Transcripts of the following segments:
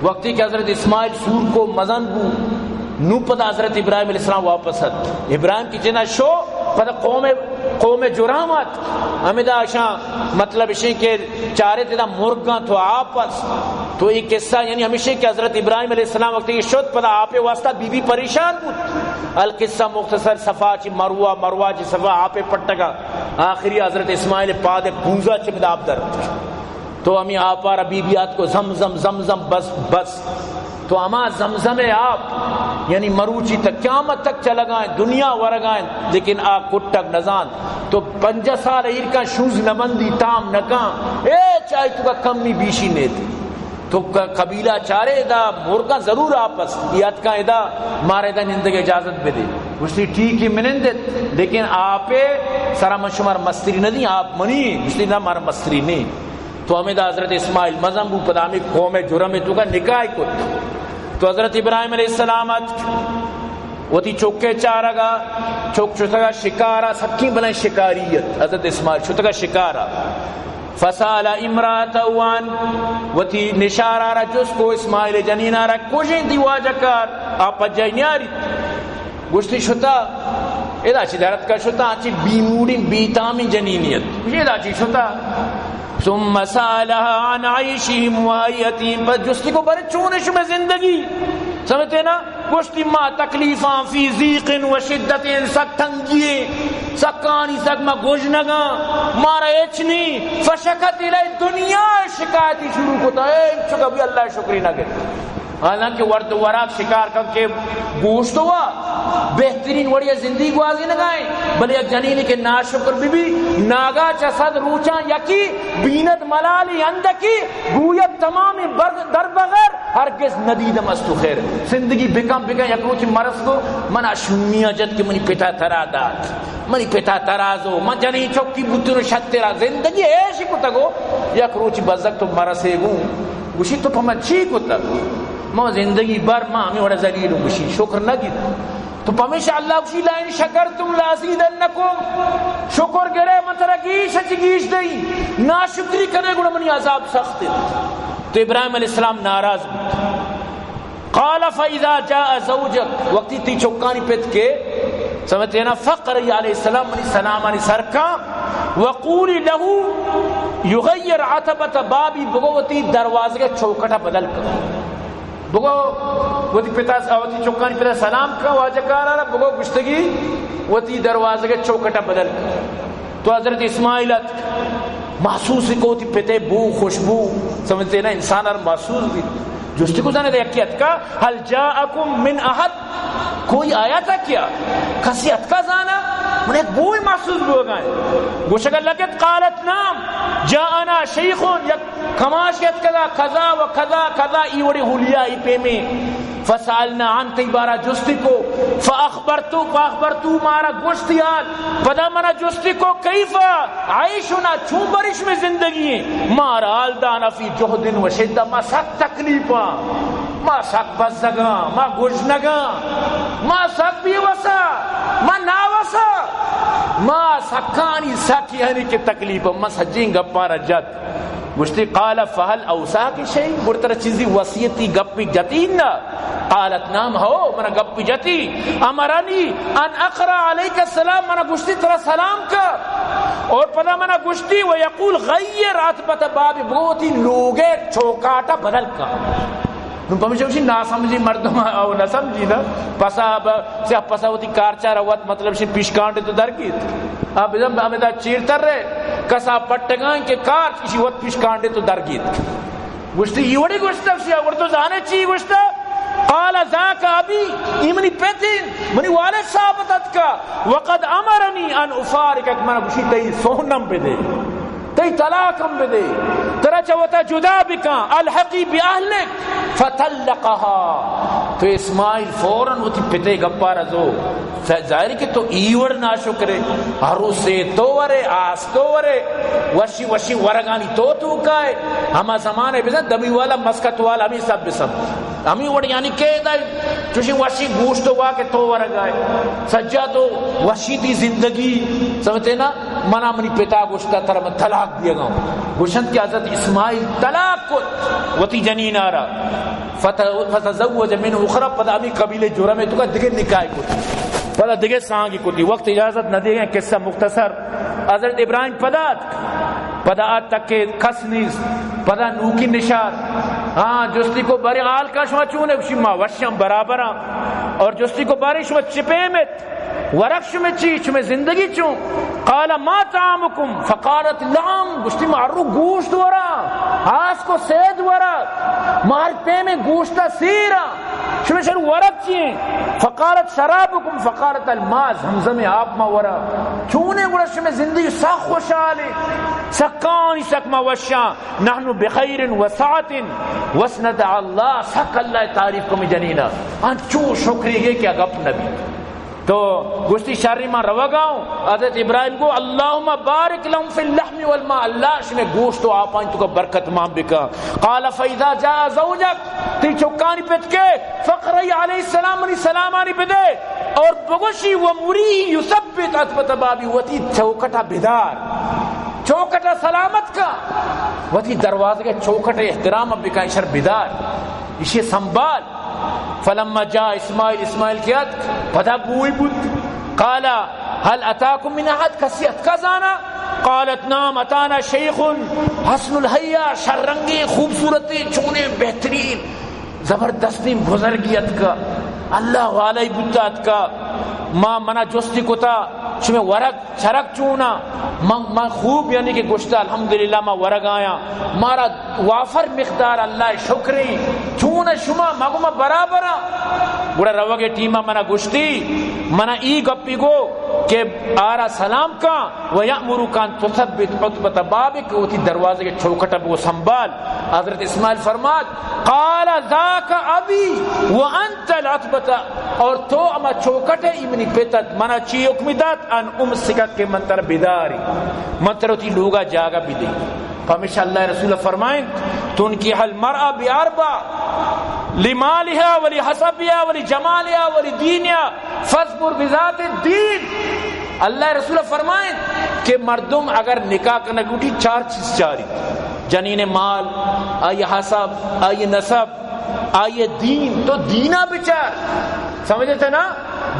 وقتی کہ حضرت اسماعیل سور کو مزن بو، نو پدا حضرت ابراہیم علیہ السلام واپس ات۔ ابراہیم کی جنا شو، پدا قوم، قوم جرام ات۔ ہمدا اشاں مطلب اشیں کہ چارے تدا مرگاں تو آپ است۔ تو یہ قصہ یعنی ہمیشہ کہ حضرت ابراہیم علیہ السلام وقتی کہ شد، پدا آپ واسطہ بی بی پریشان بود۔ القصہ مختصر، صفا چی مروہ، مروہ چی صفا آپ پٹگا۔ آخری حضرت اسماعیل پاد پونزا چی مدا آپ در۔ تو ہمیں آپارا بی بی آت کو زم زم زم زم بس بس۔ تو ہما زمزم آپ، یعنی مروچی تک قیامت تک چلگائیں، دنیا ورگائیں، لیکن آ کٹگ نزان۔ تو پنجاہ سال ایرکا شوز نبندی تام نکاں، اے چاہی تو کا کمی بیشی نیت۔ تو ق-، قبیلہ چارے ادا مرگاں ضرور آپس، یاد کا ادا مارے ادا نندگ اجازت بدے۔ گوشتی ٹھیک ہے منندت، لیکن آپ سرا من شمار مستری ندی، آپ منی، گوشتی نہ مار مستری نہیں۔ تو ہمیں دا حضرت اسماعیل مزن بو، پدا ہمیں قوم جرم تو کا نکاح کت۔ تو حضرت ابراہیم علیہ السلام ات وتی چوکے چارگا، چوک شتگا شکارا، سکیں بلائیں شکاریت۔ حضرت اسماعیل شتگا شکارا۔ فسال امرأته عن، وتی نشارا را جست کو، اسماعیل جنینا را کجیں دی واجہ کار، آ پجائی نیاری۔ گوشتی شتا، ادا چی درت کا شتا، چی بیموڑیں بیتامیں جنینیت۔ گوشتی ادا چی شتا۔ ثم سألها عن عيشهم وهيئتهم، پس جستی کو برے چون شمے زندگی؟ سمجھتے نا؟ گوشتی ما تکلیفاں فی ضیق و شدت، سک تنگی، سکانی سک ما گژنگاں، مارا ہچ نہیں۔ فشکت الی، دنیا شکایتی شروع کتا، اے چکا بھی اللہ شکری نہ گرت۔ حالانکہ ورد و وراک شکار کن کہ گوشت وا بہترین وڑی زندگی گوازی نگائیں، بلے یک جنینی کہ ناشکر بی بی، ناگا چہ صد روچاں یکی بیند ملالی اندکی، گوید تمام برگ در بغیر ہرگز ندیدم از تو خیر۔ زندگی بکن بکن، یک روچی مرس کو، من اشومیا جت کہ منی پتا ترا دات، منی پتا ترا زو، من جنین چکی بوتن و شترا زندگی ایش کتگو، یک روچی بزگ تو مرسے گوں۔ گوشی تو پہ من چی کتگ؟ من زندگی بھر من ہمے وڑا ذلیل اوں۔ گوشی شکر نہ گیت۔ تو پمیشا اللہ گوشی لئن شکرتم لازیدنکم، شکر گرے من ترا گیش چی گیش دئی، ناشکری کنے گڑا منی عذاب سخت انت۔ تو ابراہیم علیہ السلام ناراض بود۔ قال فاذا جاء زوجک، وقتی تی چکانی پت کے، سمجھتے نا، فقرئی علیہ السلام منی سلامانی سر کا، وقولی له یغیر عتبۃ بابی، بگو وتی دروازگ چوکٹا بدل کن۔ بگو وتی پتا، وتی چکانی پتا سلام کن، واجہ کارا را بگو گشتگی وتی دروازگ چوکٹا بدل کن۔ تو حضرت اسماعیل ات، محسوس کو وتی پتے بو، خوشبو، سمجھتے نا، انسان ہر محسوس بھی۔ جستی کو زانے یکی اتکا، هل جاءکم من احد، کوئی آیا تھا کیا؟ کسی اتکا زانا؟ من ایک بوئی محسوس بوگا ہے۔ گوشگا لگت، قالت نعم، جاءنا شیخ، یک کماش اتکگا، کذا و کذا کذا، ای وڑی حلیہ ای پیمیں۔ فسالنا عن، تی بارا جستی کو، فاخبرتو، فاخبرتو، مارا گوشتی حال، پدا منا جستی کو، کیف عیشنا، چون برش میں زندگی ہیں؟ مارا حال دانا فی جہد و شدہ، ما سک تکلیفاں، ما سک بزگاں، ما گژنگاں، ما سک بے وسا، ما ناوسا، ما سکانی سک یعنی کہ تکلیف، ما سجین گپاں را جت۔ گوشتی، قال فهل اوصاک شیء، گڑا ترا چیزی وصیتی گپی جتی نا؟ قالت نعم، ہو، منا گپی جتی۔ امرنی ان اقرأ علیک السلام، منا گوشتی ترا سلام کا، اور پدا منا گوشتی، و یقول غیر عتبۃ باب، بگو وتی لوگے چوکاٹا بدل کا۔ نوں پمیشا گوشی ناسمجھی مردم او نہ سمجھی نا، پسا اب سیاہ پسا وتی کارچا روت، مطلب شی پیشکانڈے تو درگیت۔ اب ہمدا چیر تر رہے، کسا پٹگاں کہ کارچ، اشی وت پیشکانڈے تو درگیت۔ گوشتی، ای وڑی گوشتا، اشی وڑ تو زانے چی گوشتا؟ قال ذاک ابی، ای منی پت انت، منی والد صاحب اتکا، وقد امرنی ان افارقک، منا گوشی تئی سونم بدے۔ تئی طلاق ہم بدے، ترا چہ وتا جدا بکاں، الحقی باہلک، فطلقها۔ تو اسماعیل فوراً وتی پتے گپا رزو۔ ظاہر کہ تو ای وڑ ناشکرے، عروسے تو ورے، آس تو ورے، وشی وشی ورگانی تو تو کائے۔ ہما زمانے بزن دمی والا مسکت والا ہمیں سب بسم۔ ہمیں وڑ یعنی کہ دا چوشی وشی گوشت وا کہ تو ورگائے۔ سجا تو وشی تی زندگی، سمجھتے نا؟ منا منی پتا گوشتا ترا من طلاق دیگا ہوں۔ گوشنت کہ حضرت اسماعیل طلاق کت وتی جنین آرا۔ فت-، فتزوج من اخرى، پدا ہمیں قبیلہ جرم ءِ توکا دگہ نکاح کتی، پدا دگہ سانگی کتی۔ وقت اجازت نہ دیگیں، قصہ مختصر۔ حضرت ابراہیم پدا اتک، پدا اتک کہ کس نیست، پدا نوکی نشات۔ ہاں، جستی کو بارے حال کا شما چون ئے؟ گوشی ما وشاں، برابراں۔ اور جستی کو بارے شما چہ پیم ات؟ ورگ شمے چی؟ شمے زندگی چون؟ قال ما طعامکم؟ فقالت لحم، گوشتی ما ہر رو گوشت ورا، ہاس کو سید ورا، مار پیمیں گوشتا سیرا۔ شمے شر ورگ چی ایں؟ فقالت شرابکم؟ فقالت الماء، زمزم آپ ما ورا۔ چونیں گڑا شمے زندگی؟ سک خوشحالیں، سکانی سک ما وشاں۔ نحن بخیر و سعة وسند اللہ، سک اللہ تعریف کمی جنینا، انچو شکریگے کہ گپ نبی۔ تو گوشتی شری ما روگاؤں۔ حضرت ابراہیم گو اللہم بارک لهم فی اللحم والماء، اللہ شمے گوشت و آپانی توکا برکت مان بکا۔ قال فاذا جاء زوجک، تی چکانی پت کے، فاقرئ علیہ السلام، منی سلامانی بدے، اور بگوشی ومره یثبت عتبۃ بابی، وتی چوکٹا بدار، چوکٹا سلامت کا، وتی دروازگ چوکٹ احترام بکا، شر بدار، اشی سنبھال۔ فلما جاء اسماعیل، اسماعیل کہ اتک، پدا بوئی بوت۔ قال هل اتاکم من احد، کسی اتکا زانا؟ قالت نعم اتانا شیخ حسن الهیئة، شر رنگیں، خوبصورتیں، چونیں، بہترین، زبردستیں بزرگی اتکا، اللہ والای بوتا اتکا، ما، منا جستی کتا، شمے ورگ چرگ چونا؟ من، من خوب یعنی کہ گوشتا الحمدللہ ما ورگ آیاں، مارا وافر مقدار اللہ شکریں۔ چون شما؟ مگو ما برابراں۔ گڑا روگ ٹیما منا گوشتی، منا ای گپی گو کہ آرا سلام کن، و یأمرک ان تثبت عتبۃ بابک، وتی دروازگ چوکٹ بو سنبھال۔ حضرت اسماعیل فرمات، قال ذاک ابی و انت العتبۃ، اور تو ہما چوکٹ ئے، ای منی پت ات، منا چی حکمی دات؟ ان امسکک، کہ من ترا بداری، من ترا وتی لوگا جاگہ بدے۔ پمیشا اللہ رسول فرمائیں، تنکح المرأة بأربع، لمالها ولحسبها ولجمالها ولدينها، فاظفر بذات الدين۔ اللہ رسول فرمائیں کہ مردم اگر نکاح کنگ لوٹی، چار چیز چاری، جنین مال، آئی حسب، آئی نسب، آئی دین۔ تو دینا بچار، سمجھتے نا؟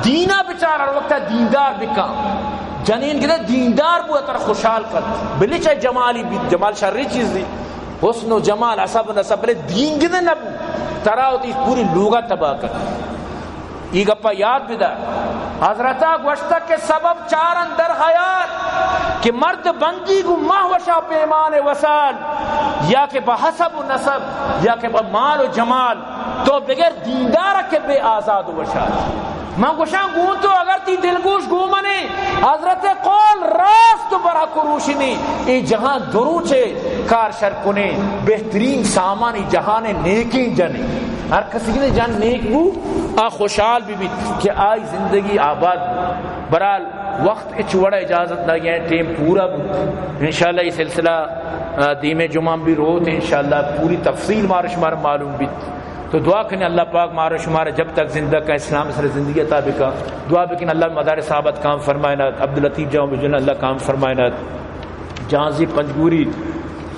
دینا بچار، ہر وقت دیندار بکن۔ جنین گدے دیندار بو، ترا خوشحال کت، بلے چاہے جمالی بیت، جمال شری چیزی، حسن و جمال، حسب و نسب، بلے دین گدے نہ بو، ترا وتی پوری لوگا تباہ کت۔ ای گپا یاد بدار۔ حضرتا گوشتگ کہ سبب چارن در حیات کہ مرد بندی گوں ماہ وشا پیمان وصال، یا کہ بہ حسب و نسب، یا کہ بہ مال و جمال، تو بغیر دیندار کہ بے آزاد و وشال۔ من گوشاں گوں تو اگر تی دلگوش گوں منے، حضرت قول راست و برحق و روشنی، اے جہان دروچے کار شر کنے، بہترین سامان ای جہان نیکیں جنے۔ ہر کسی نے جان نیک بو، آ خوشحال بی بیت کہ آئی زندگی آباد بو۔ برحال وقت اچ وڑا اجازت نہ گئے، ٹیم پورا بو۔ انشاءاللہ یہ سلسلہ، آ، دیمے جمعہ بھی روت، انشاءاللہ پوری تفصیل مارا شمارا معلوم بیت۔ تو دعا کنیں اللہ پاک مارا شمارا جب تک زندہ کا اسلام سر زندگی عطا بکا۔ دعا بکن اللہ مدارس آباد کام فرمائنات، عبداللطیف جان بجن اللہ کام فرمائنات، جہانزیب پنجگوری،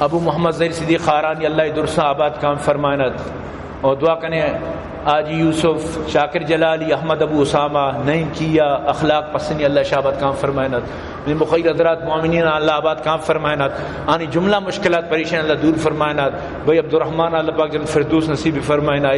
ابو محمد زہیر صدیق خارانی اللہ درساں آباد کام فرمائنات۔ اور دعا کنیں حاجی یوسف، شاکر جلالی، احمد ابو اسامہ، نعیم کیا، اخلاق پسنی اللہ شاباد کام فرمائنات۔ مخیر حضرات مومنین اللہ آباد کام فرمائنات۔ آنی جملہ مشکلات پریشان اللہ دور فرمائنات۔ بھائی عبدالرحمن اللہ پاک جنت فردوس نصیب فرمائنا۔